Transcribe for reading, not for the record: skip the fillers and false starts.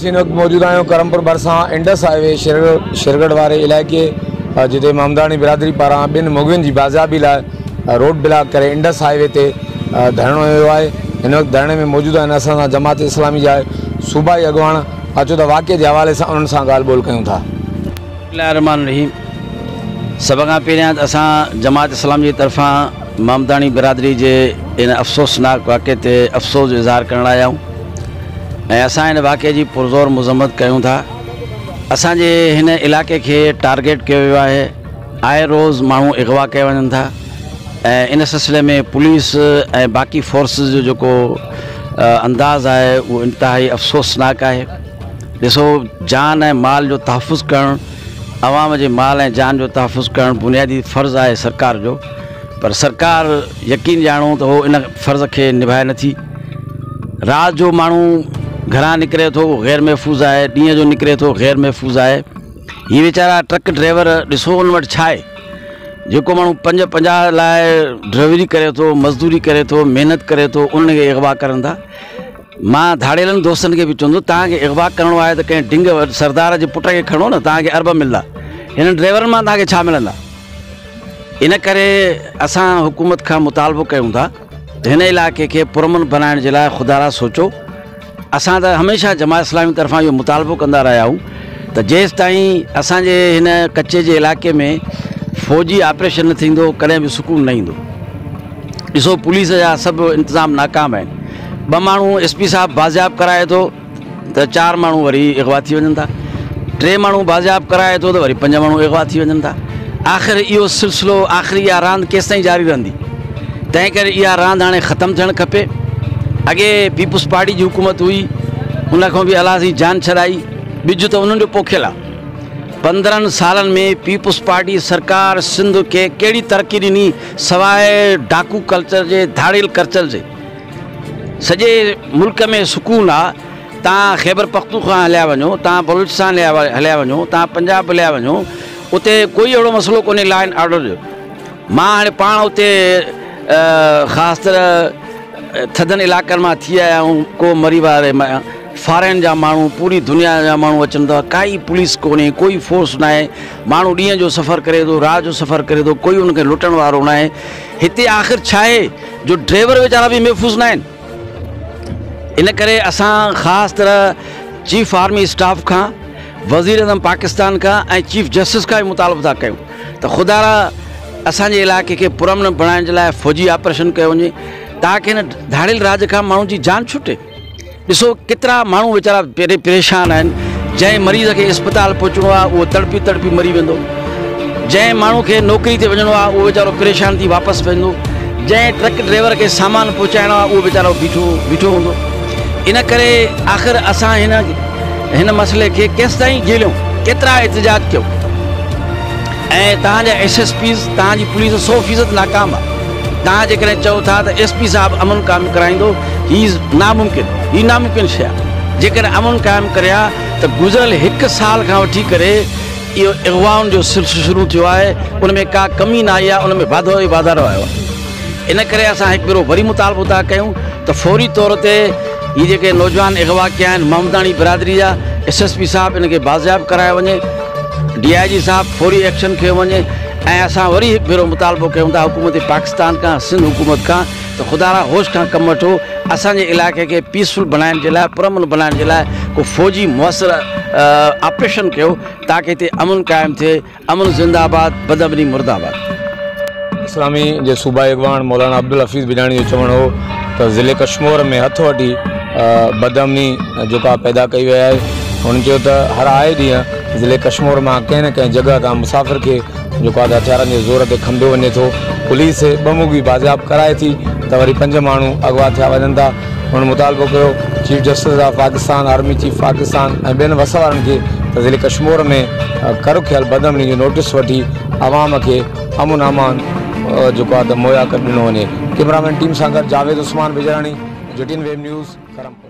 اسين هن وقت موجود آهيون ڪرمپور ڀرسان انڊس هاء وي شيرڳڙهه واري علائقي جتي محمداڻي برادري پاران ٻن مغوين جي بازيابي لاء روڊ بلاڪ ڪري انڊس هاء وي تي ڌرڻو هنيو ويو آهي. هن وقت ڌرڻي ۾ موجود آهن اسان سان جماعت اسلامي جا صوبائي اڳواڻ اچو ته واقعي جي حوالي سان انهن سان ڳالهه ٻولهه ڪيون ٿا. بسم الله الرحمٰن الرحيم سڀ کان پهريان ته اسان جماعت اسلامي جي طرفان محمداڻي برادري جي ان افسوسناڪ واقعي تي افسوس جو اظهار ڪرڻ آيا آهيون ۽ اسان ان واقعي جي پرزور مذمت ڪيون ٿا. اسان جي هن علائقي کي ٽارگيٽ ڪيو ويو آهي. آئي روز ماڻهو اغوا ڪيا وڃن ٿا ۽ ان سلسلي ۾ پوليس ۽ باقي فورسز جو جيڪو انداز آهي اهو انتهائي افسوسناڪ آهي. ڏسو جان ۽ مال جو تحفظ ڪرڻ عوام جي مال ۽ جان جو تحفظ ڪرڻ بنيادي فرض آهي سرڪار جو پر سرڪار يقين ڄاڻو ته هو ان فرض کي نڀائي نٿي. رات جو ماڻهو گهران نڪري ٿو اهو غير محفوظ آهي، ڏينهن جو نڪري ٿو غير محفوظ آهي. هي ويچارا ٽرڪ ڊرائيور ڏسو ان وٽ ڇا آهي جيڪو ماڻهو پنج پنجاهه لاء ڊرائيوري ڪري ٿو مزدوري ڪري ٿو محنت ڪري ٿو انهن کي اغوا ڪرن ٿا مان ڌاڙيلن دوستن کي به چوندو توهان کي اغوا ڪرڻو آهي ته ڪنهن ڊنگ سردار جي پٽ کي کڻو نه توهان کي ارب ملندا هنن ڊرائيورن مان توهان کي ڇا ملندا ان ڪري اسان حڪومت کان مطالبو ڪيون ٿا ته هن علائقي کي پرامن بنائڻ جي لاء خدارا سوچو اسان ته هميشه جماعت اسلامي طرفان اهو مطالبو ڪندا رهيا آهيون ته جيستائين اسان جي هن ڪچي جي علائقي ۾ فوجي آپريشن نه ٿيندو ڪڏهن به سڪون نه ايندو. ڏسو پوليس جا سڀ انتظام ناڪام آهن. ٻه ماڻهو ايس پي صاحب بازياب ڪرائي ٿو ته چار ماڻهو وري اغوا ٿي وڃن ٿا. ٽي ماڻهو بازياب ڪرائي ٿو ته وري پنج ماڻهو اغوا ٿي وڃن ٿا. آخر اهو سلسلو آخر اها راند ڪيستائين جاري رهندي؟ تنهن ڪري اها راند هاڻي ختم ٿيڻ کپي. اڳي پيپلز پارٽي جي حڪومت هئي ان کان به الله سائين جان ڇڏائي. ٻج ته انهن جو پوکيل آ. 15 سالن ۾ پيپلز پارٽي سرڪار سنڌ کي ڪهڙي ترقي ڏني سواء ڊاڪو ڪلچر جي ڌاڙيل ڪلچر جي. سڄي ملڪ ۾ سڪون آ. تان خيبر پختونخوا هليا وڃو، تان بلوچستان هليا وڃو، تان پنجاب هليا وڃو، اتي ڪوئي اهڙو مسئلو ڪونهي لا اينڊ آرڊر جو. مان هاڻي پاڻ اتي خاص طرح ٿڌن علائقن مان ٿي آيا آهيون، ڪو مري واري مان فارين جا ماڻهو پوري دنيا جا ماڻهو اچن ٿا، ڪائي پوليس ڪونهي، ڪوئي فورس ناهي، ماڻهو ڏينهن جو سفر ڪري ٿو، رات جو سفر ڪري ٿو، ڪوئي ان کي لٽڻ وارو ناهي. هتي آخر ڇاهي جو ڊرائيور ويچارا به محفوظ ناهن. ان ڪري اسان خاص طرح چيف آرمي اسٽاف کان، وزيراعظم پاڪستان کان ۽ چيف جسٽس کان به مطالبو ٿا ڪيون ته خدارا اسان جي علائقي کي پرامن بڻائڻ جي لاء فوجي آپريشن ڪيو وڃي تاڪه هن ڌاڙيل راڄ کان ماڻهن جي جان ڇٽي. ڏسو ڪيترا ماڻهو ويچارا پريشان آهن، جنهن مريض کي اسپتال پهچڻو آهي اهو تڙپي تڙپي مري ويندو، جنهن ماڻهو کي نوڪري تي وڃڻو آهي اهو ويچارو پريشان ٿي واپس ويندو، جنهن ٽرڪ ڊرائيور کي سامان پهچائڻو آهي اهو ويچارو بيٺو بيٺو هوندو. ان ڪري آخر اسان هن هن مسئلي کي ڪيستائين جهليون، ڪيترا احتجاج ڪيون ۽ توهان جا ايس ايس پيز توهان جي پوليس 100% ناڪام آهي. توهان جيڪڏهن چئو ٿا ته ايس پي صاحب امن قائم ڪرائيندو هي ناممڪن هي ناممڪن شيء آهي. جيڪڏهن امن قائم ڪري ها ته گذريل هڪ سال کان وٺي ڪري اهو اغوائن جو سلسلو شروع ٿيو آهي ان ۾ ڪا ڪمي نه آئي آهي ان ۾ واڌو ئي واڌارو آيو آهي. ان ڪري اسان هڪ ڀيرو وري مطالبو ٿا ڪيون ته فوري طور تي هي جيڪي نوجوان اغوا ڪيا آهن محمداڻي برادري جا ايس ايس پي صاحب ان کي بازياب ڪرايو وڃي، ڊي I جي صاحب فوري ايڪشن کنيو وڃي ۽ اسان وري هڪ ڀيرو مطالبو ڪيون ٿا حڪومت پاڪستان کان سنڌ حڪومت کان ته خدارا هوش کان ڪم وٺو اسان جي علائقي کي پيسفل بڻائڻ جي لاء پرامن بڻائڻ جي لاء ڪو فوجي موثر آپريشن ڪيو تاڪه هتي امن قائم ٿئي امن زنده آباد بدامني مرده آباد. اسلامي جي صوبائي اڳواڻ مولانا عبدالحفيظ بجاڻي جو چوڻ هو ته ضلعي ڪشمور ۾ هٿ وٺي بدامني جيڪا پيدا ڪئي وئي آهي هن چيو ته هر آئي ڏينهن ضلعي ڪشمور مان ڪنهن نه ڪنهن جڳهه تان مسافر کي جيڪو آهي ته هٿيارن جي زور تي کنڀيو وڃي ٿو پوليس ٻه مغوي بازياب ڪرائي ٿي ته وري پنج ماڻهو اغوا ٿيا وڃن ٿا هن مطالبو ڪيو chief justice of Pakistan, army chief Pakistan ۽ ٻين وس وارن کي ته ضلعي ڪشمور ۾ ڪر ٿيل بدامني جو نوٽيس وٺي عوام کي امن امان جيڪو آهي ته مهيا ڪري ڏنو وڃي. ڪئميرامين ٽيم سان گڏ جاويد عثمان بجراڻي، جي ٽي اين ويب نيوز، ڪرمپور.